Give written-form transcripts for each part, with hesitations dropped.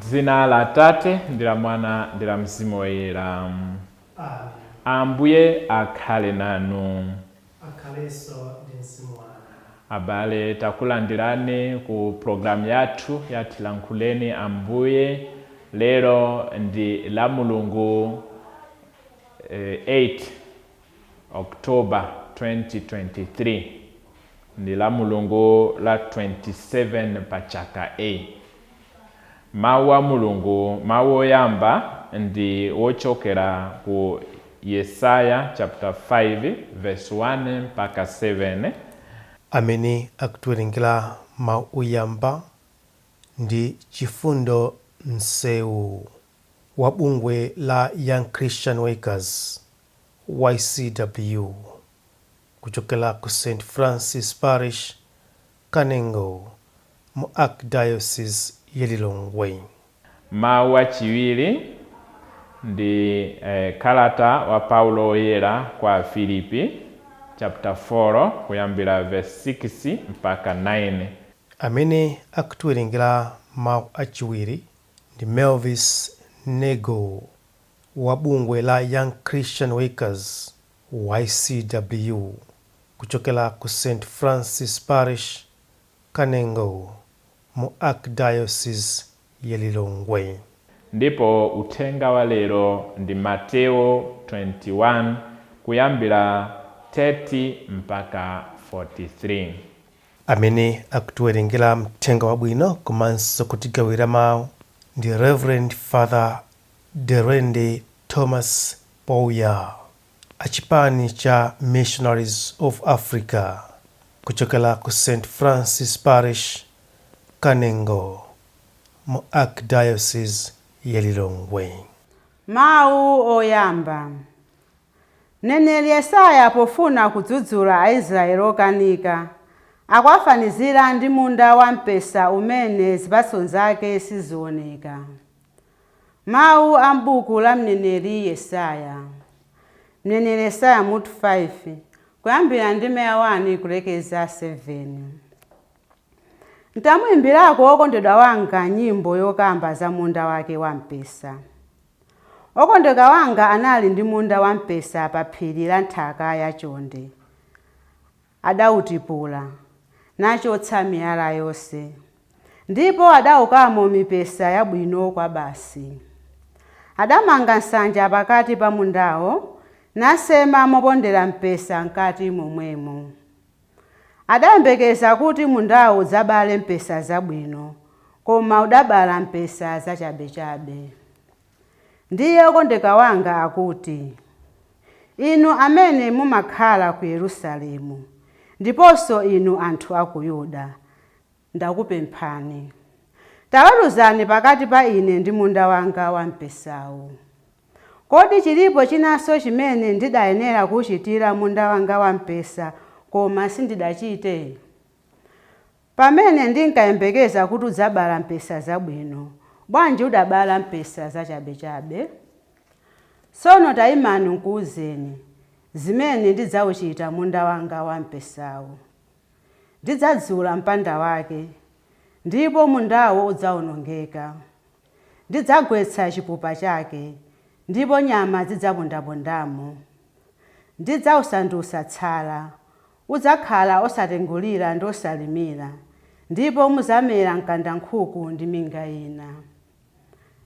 M'dzina la Atate ndi la Mwana ndi la Mzimu Woyera. Amen. Ambuye akhale nanu. Akhalenso ndi mzimu wanu. Abale, takulandirani ku programu yathu ya Tilankhuleni Ambuye. Lero ndi la Mulungu 8 October 2023, ndi la Mulungu la 27 pa chaka A. Mawu a Mulungu, mawu oyamba ndi wochokera ku Yesaya chapter 5 verse 1 mpaka 7. Amene akutiwerengera mawu oyamba ndi Chifundo Msewu wa bungwe la Young Christian Workers, YCW, kuchokera ku St Francis Parish, Kanengo, mu Archdiocese ya Lilongwe. Mawu achiwiri ndi kalata wa Paulo Woyera kwa Afilipi, chapter 4, kuyambira verse 6 mpaka 9. Amene akutiwerengera mawu achiwiri ndi Melvis Nego wa bungwe la Young Christian Workers, YCW, kuchokera ku St Francis Parish, Kanengo, mu Archdiocese ya Lilongwe. Ndipo uthenga wa lero ndi Mateo 21, kuyambira 30 mpaka 43. Amene akutiwerengera mthenga wabwino komanso kutigawira mawu ndi Reverend Father Derende Thomas Pouya, achipani cha Missionaries of Africa, kuchokera ku St Francis Parish, Kanengo, mu Archdiocese ya Lilongwe. Mawu oyamba. Mneneri Yesaya, pofuna kudzudzula Aisraeli okanika, akuwafanizira ndi munda wamphesa umene zipatso zake sizioneka. Mawu a m'buku la mneneri Yesaya. Mneneri Yesaya mutu 5, kuyambira ndime ya 1 kulekeza 7. Ntamuyimbirako wokondedwa wanga nyimbo yokamba za munda wake wamphesa. Okondeka wanga anali ndi munda wamphesa pa phiri la nthaka yachonde. Adawutipula, nachotsa miyala yonse, ndipo adawukamo mipesa yabwino kwa basi. Adamanga nsanja pakati pa mundawo, nasema mopondera mpesa mkati momwemo. Adayembekeza kuti mundawo udzabale mpesa zabwino, koma udabala mpesa zachabechabe. Ndiye okondeka wanga akuti, "Inu amene mumakhala ku Yerusalemu, ndiponso inu anthu a ku Yuda, ndakupemphani, taweruzani pakati pa ine ndi munda wanga wampesawu. Kodi chilipo chinanso chimene ndidayenera kuchitira munda wanga wampesa, koma sindidachite? Pamene ndinkayembekeza kuti udzabala mpesa zabwino, bwanji udabala mpesa zachabechabe? Tsono tayimani nkuwuzeni zimene ndidzawuchita munda wanga wampesawu. Ndidzadzula mpanda wake, ndipo mundawo udzawonongeka. Ndidzagwetsa chipupa chake, ndipo nyama zidzapondapondamo. Ndidzawusandutsa tsala, udzakhala osatengulira ndi osalimira, ndipo mudzamera mkandankhuku ndi minga ina.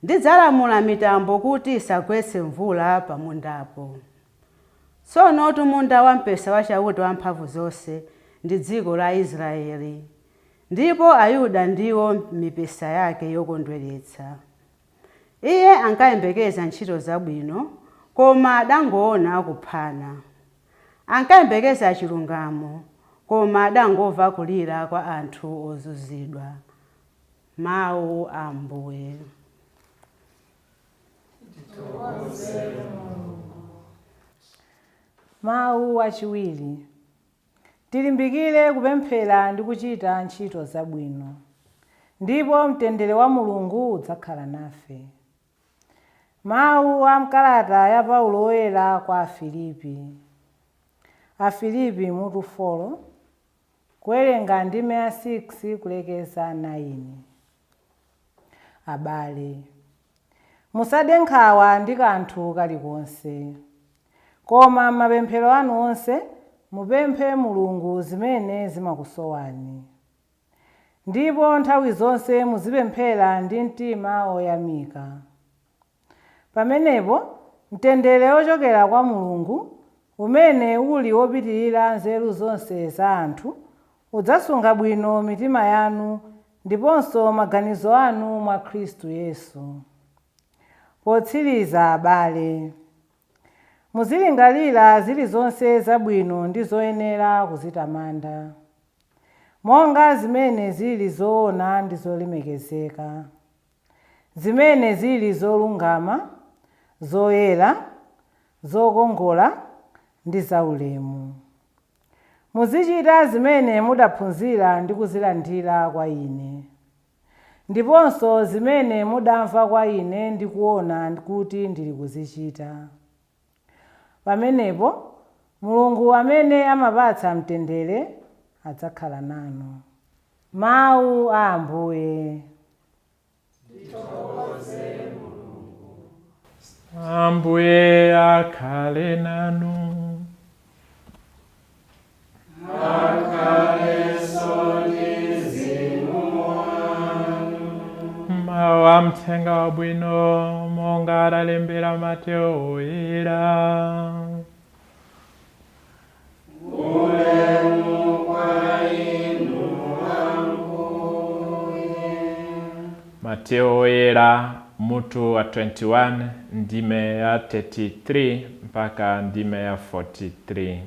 Ndidzalamula mitambo kuti isagwetse mvula pamundapo. Tsono munda wamphesa wa Chauta Wamphamvu zonse ndi dziko la Israeli, ndipo Ayuda ndiwo mipesa yake yokondweretsa. Iye ankayembekeza ntchito zabwino, koma adangoona kuphana. Ankayembekeza chilungamo, koma adangomva kulira kwa anthu ozunzidwa." Mawu a Ambuye. Mawu achiwiri. Tilimbikire kupemphera ndi kuchita ntchito zabwino, ndipo mtendere wa Mulungu udzakhala nafe. Mawu a mkalata ya Paulo Woyera kwa Afilipi. Afilipi mutu 4, kuwerenga ndime ya 6 kulekeza 9. Abale, musade nkhawa ndi kanthu kalikonse, koma m'mapemphero anu onse mupemphe Mulungu zimene zimakusowani. Ndipo nthawi zonse muzipemphera ndi mtima woyamika. Pamenepo mtendere wochokera kwa Mulungu, umene uli wopitirira nzeru zonse za anthu, udzasunga bwino mitima yanu ndiponso maganizo anu mwa Khristu Yesu. Potsiriza abale, muzilingalira zilizonse zabwino ndi zoyenera kuzitamanda, monga zimene zili zoona ndi zolemekezeka, zimene zili zolungama, zoyera, zokongola ndi zaulemu. Muzichita zimene mudaphunzira ndi kuzilandira kwa ine, ndiponso zimene mudamva kwa ine ndi kuona kuti ndili kuzichita. Pamenepo Mulungu amene amapatsa mtendere adzakhala nanu. Mawu a Ambuye. Ambuye akhale nanu. Mawu a mthenga wabwino monga adalembera Mateo oyera. Mateo oyera mutu wa 21 ndime ya 33 mpaka ndime ya 43.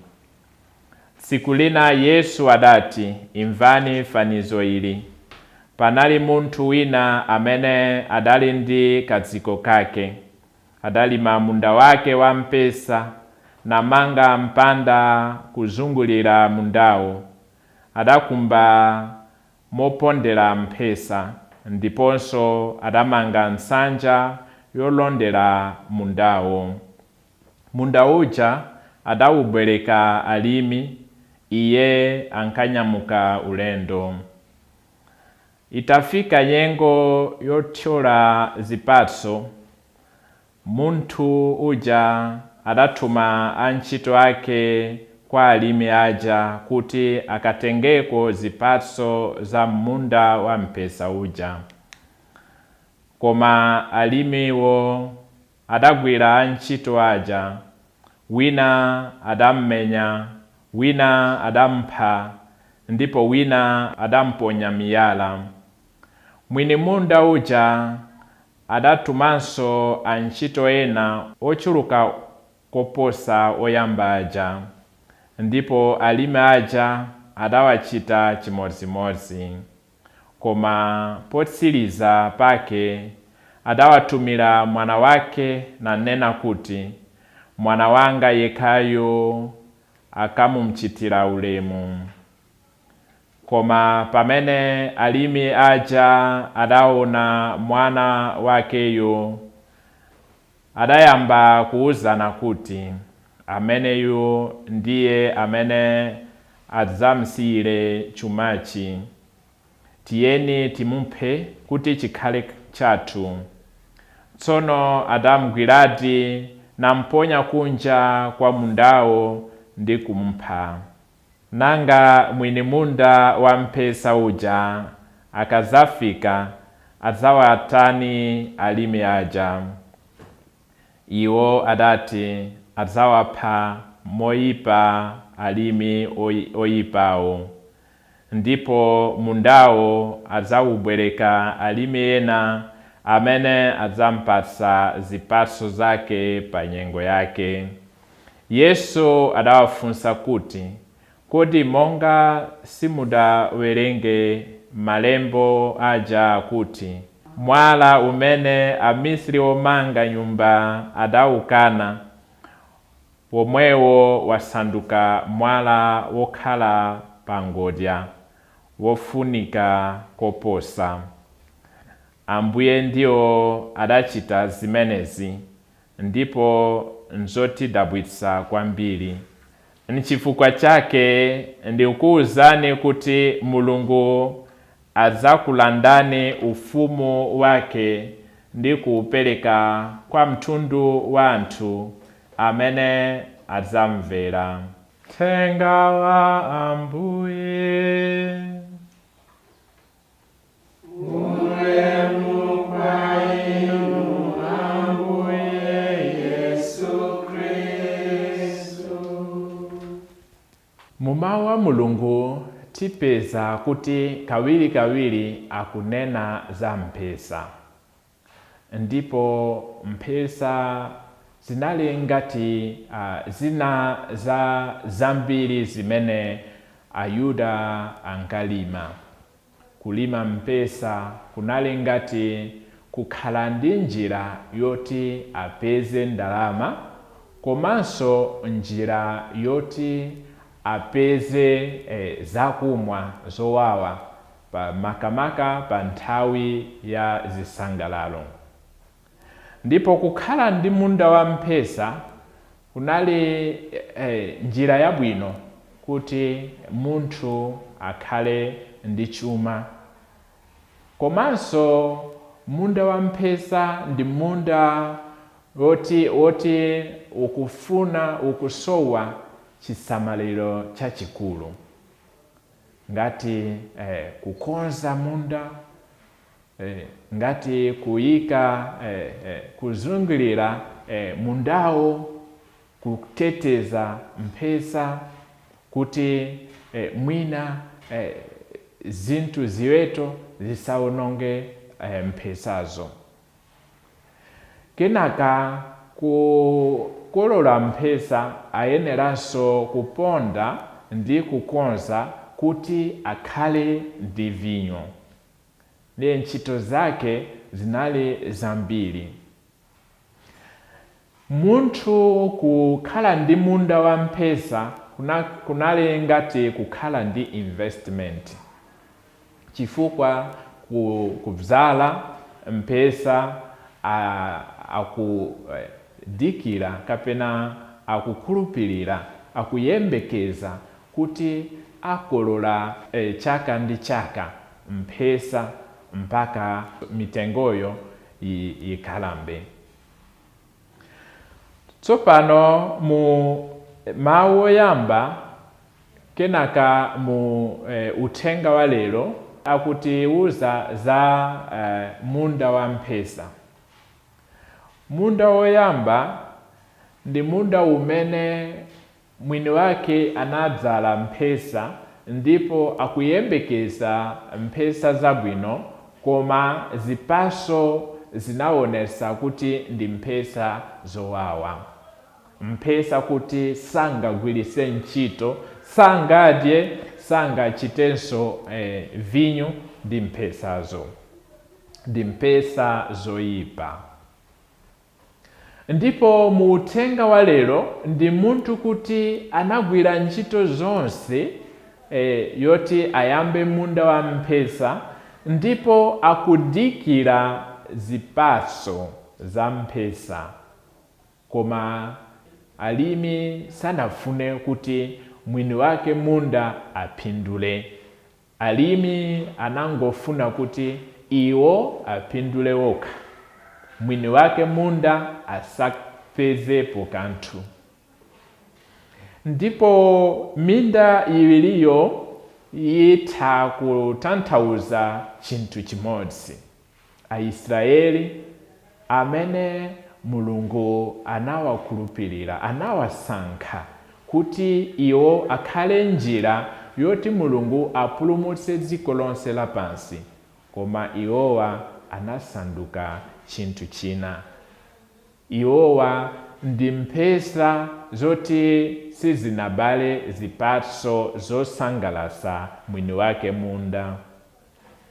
Tsiku lina Yesu adati, imvani fanizo ili. Panali munthu wina amene adali ndi kadziko kake. Adalima munda wake wa mpesa namanga mpanda kuzungulira mundawo. Adakumba mopondera mphesa, ndiponso adamanga nsanja yolondera mundawo. Munda uja adawubwereka alimi, iye ankanyamuka ulendo. Itafika nyengo yothyola zipatso, munthu uja adatuma antchito ake kwa alimi aja kuti akatengeko zipatso za munda wa mpesa uja. Koma alimiwo adagwira antchito aja, wina adammenya, wina adampha, ndipo wina adamponya miyala. Mwini munda uja adatumanso antchito ena ochuluka koposa oyamba aja, ndipo alimi aja adawachita chimodzimodzi. Koma potsiriza pake adawatumira mwana wake nanena kuti, mwana wanga yekhayo akamumchitira ulemu. Koma pamene alimi aja adaona mwana wakeyo, adayamba kuwuzana kuti, ameneyu ndiye amene adzamsiyire chumachi. Tiyeni timuphe kuti chikhale chathu. Tsono adamugwiradi namponya kunja kwa mundawo ndi kumupha. Nanga mwini munda wa mpesa uja akadzafika adzawatani alimi aja? Iwo adati adzawapha moyipa alimi oyipawo, ndipo mundawo adzawubwereka alimi ena amene adzampatsa zipatso zake pa nyengo yake. Yesu adawafunsa kuti, kodi monga simudawerenge malembo aja kuti, mwala umene amisiri omanga nyumba adawukana, womwewo wasanduka mwala wokhala pangodya, wofunika koposa. Ambuye ndiwo adachita zimenezi, ndipo nzotidabwitsa kwambiri. Nchifukwa chake ndikuwuzani kuti Mulungu Adzakulandani ufumu wake ndi kuupereka kwa mtundu wa anthu amene adzamvera. Thenga wa Ambuye. Mu mawu a Mulungu tipeza kuti kawirikawiri akunena za mphesa, ndipo mphesa zinali ngati zina za zambiri zimene Ayuda ankalima. Kulima mpesa kunali ngati kukhala ndi njira yoti apeze ndalama komanso njira yoti apeze zakumwa zowawa pa makamaka pa nthawi ya zisangalalo. Ndipo kukhala ndi munda wa mphesa kunali njira yabwino kuti munthu akhale ndi chuma. Komanso munda wa mphesa ndi munda woti ukufuna ukusowa chisamaliro chachikulu, ngati kukonza munda, ngati kuyika kuzungulira mundawo, kuteteza mphesa kuti mwina zinthu ziweto zisawononge mphesazo. Kenaka kukolola mphesa ayeneranso kuponda ndi kukonza kuti akhale ndi vinyo. Ndiye ntchito zake zinali zambiri. Munthu kukhala ndi munda wa mphesa kunali ngati kukhala ndi investment, chifukwa kubzala mphesa akudikira kapena akukhulupirira, akuyembekeza kuti akolola chaka ndi chaka mphesa mpaka mitengoyo yikalambe. Tsopano mu mawu oyamba kenaka mu uthenga wa lero akutiuza za munda wa mphesa. Munda woyamba ndi munda umene mwini wake anadzala mphesa ndipo akuyembekeza mphesa zabwino, koma zipaso zinaonesa kuti ndi mphesa zowawa, mphesa kuti sangagwiritse ntchito, sangadye, sangachitenso vinyo ndi mphesazo, ndi mphesa zoyipa. Ndipo mu uthenga wa lero ndi munthu kuti anagwira ntchito zonse yoti ayambe munda wa mphesa, ndipo akudikira zipaso za mphesa, koma alimi sanafune kuti mwini wake munda apindule. Alimi anangofuna kuti iwo apindule wokha, mwini wake munda asapezepo kanthu. Ndipo minda iwiriyo itha kutanthauza chinthu chimodzi: Aisraeli amene Mulungu anawakhulupirira, anawasankha kuti iwo akhale njira yoti Mulungu apulumutse dziko lonse lapansi, koma iwowa anasanduka chinthu china. Iwowa ndi mphesa zoti sizinabale zipatso zosangalatsa mwini wake munda.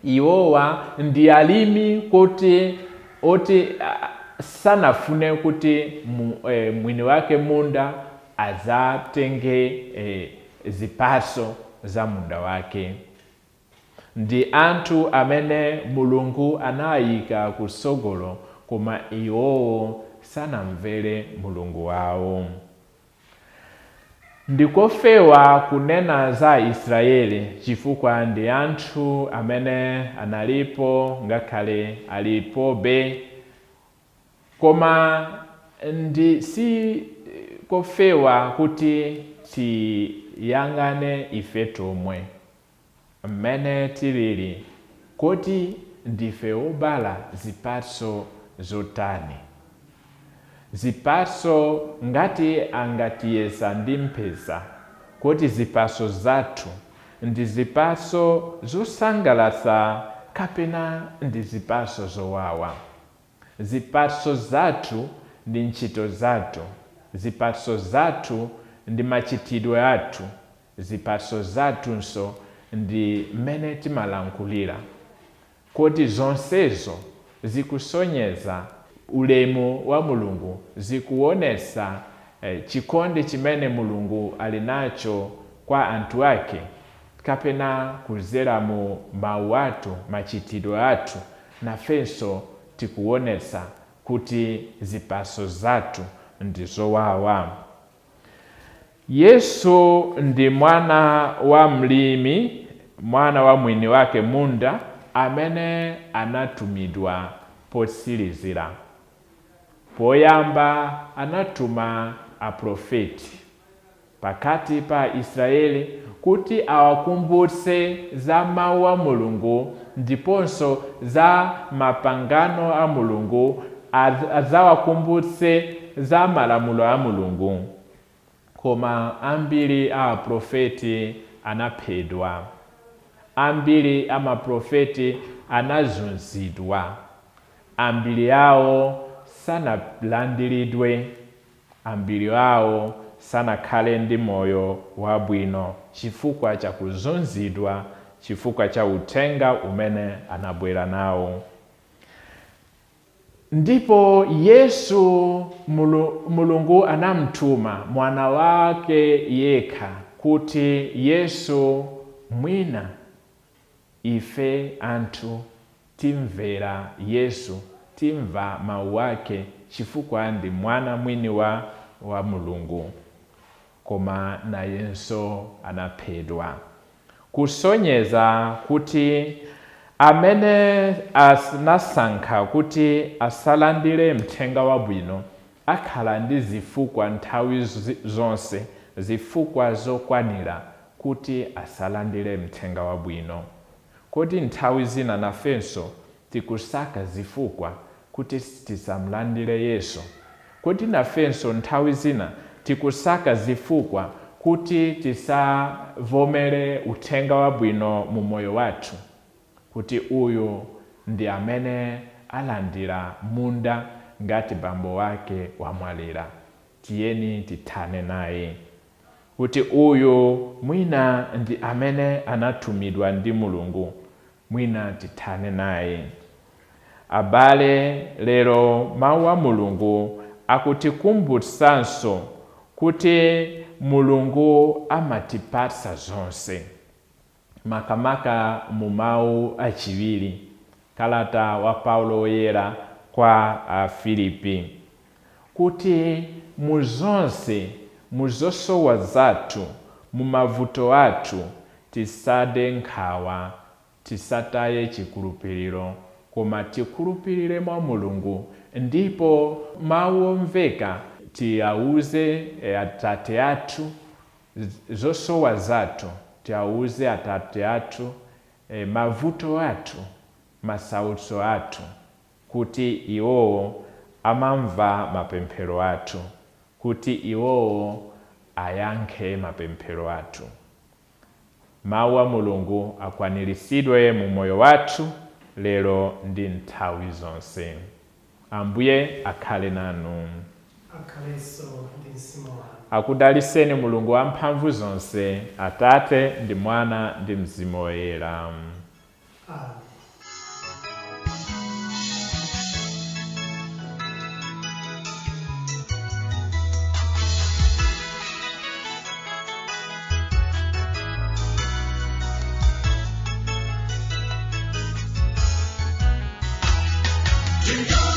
Iwowa ndi alimi kuti oti sanafune kuti mwini wake munda adzatenge zipatso za munda wake. Ndi anthu amene Mulungu anayika kusogolo, koma iwowo sanamvere Mulungu wawo. Ndikofewa kunena za Israeli chifukwa ndi anthu amene analipo ngakhale alipobe, koma ndi si kofewa kuti tiyang'ane ife tomwe mmene tilili, kuti ndife obala zipatso zotani. Zipatso ngati angatiyesa ndi mpesa, kuti zipatso zathu ndi zipatso zosangalatsa kapena ndi zipatso zowawa. Zipatso zathu ndi ntchito zathu, zipatso zathu ndi machitidwe athu, zipatso zathunso ndi mmene timalankhulira, kuti zonsezo zikusonyeza ulemu wa Mulungu, zikuonesa chikondi chimene Mulungu ali nacho kwa anthu ake, kapena kuzera mu mawu athu, machitidwe athu, nafenso tikuonesa kuti zipatso zathu ndi zowawa. Yesu ndi mwana wa mlimi, mwana wa mwini wake munda, amene anatumidwa potsirizira. Poyamba anatuma aprofeti pakati pa Israeli kuti awakumbutse za mawu a Mulungu ndiponso za mapangano a Mulungu, adzawakumbutse za malamulo a Mulungu. Koma ambiri a aprofeti anaphedwa, ambiri a maprofeti anazunzidwa, ambiri awo sanalandiridwe, ambiri awo sanakhale ndi moyo wabwino chifukwa cha kuzunzidwa, chifukwa cha uthenga umene anabwera nawo. Ndipo Yesu Mulungu anamtuma mwana wake yekha kuti Yesu mwina ife anthu timvera Yesu, timva mawu ake chifukwa ndi mwana mwini wa Mulungu. Koma nayenso anaphedwa, kusonyeza kuti amene anasankha kuti asalandire mthenga wabwino akhala ndi zifukwa nthawi zonse, zifukwa zokwanira kuti asalandire mthenga wabwino. Kodi nthawi zina nafenso tikusaka zifukwa kuti tisamlandire Yesu? Kodi nafenso nthawi zina tikusaka zifukwa kuti tisavomere uthenga wabwino mu moyo wathu, kuti uyu ndi amene alandira munda ngati bambo wake wamwalira, tiyeni tithane naye, kuti uyu mwina ndi amene anatumidwa ndi Mulungu, mwina tithane naye. Abale, lero mawu a Mulungu akutikumbutsanso kuti Mulungu amatipatsa zonse, makamaka mu mawu achiwiri, kalata wa Paulo woyera kwa Afilipi, kuti mu zonse, mu zosowa zathu, mu mavuto athu, tisade nkhawa, tisataye chikhulupiriro, koma tikhulupirire mwa Mulungu, ndipo mawu omveka tiyauze atate athu zosowa zathu, tiyauze atate athu mavuto athu, masautso athu, kuti iwowo amamva mapemphero athu, kuti iwowo ayankhe mapemphero athu. Mawu a Mulungu akwaniritsidwe mu moyo wathu lero ndi nthawi zonse. Ambuye akhale nanu. Akhalenso ndi mzimu wanu. Akudaliseni Mulungu wamphamvu zonse, Atate ndi Mwana ndi Mzimu Woyera. Amen. Do you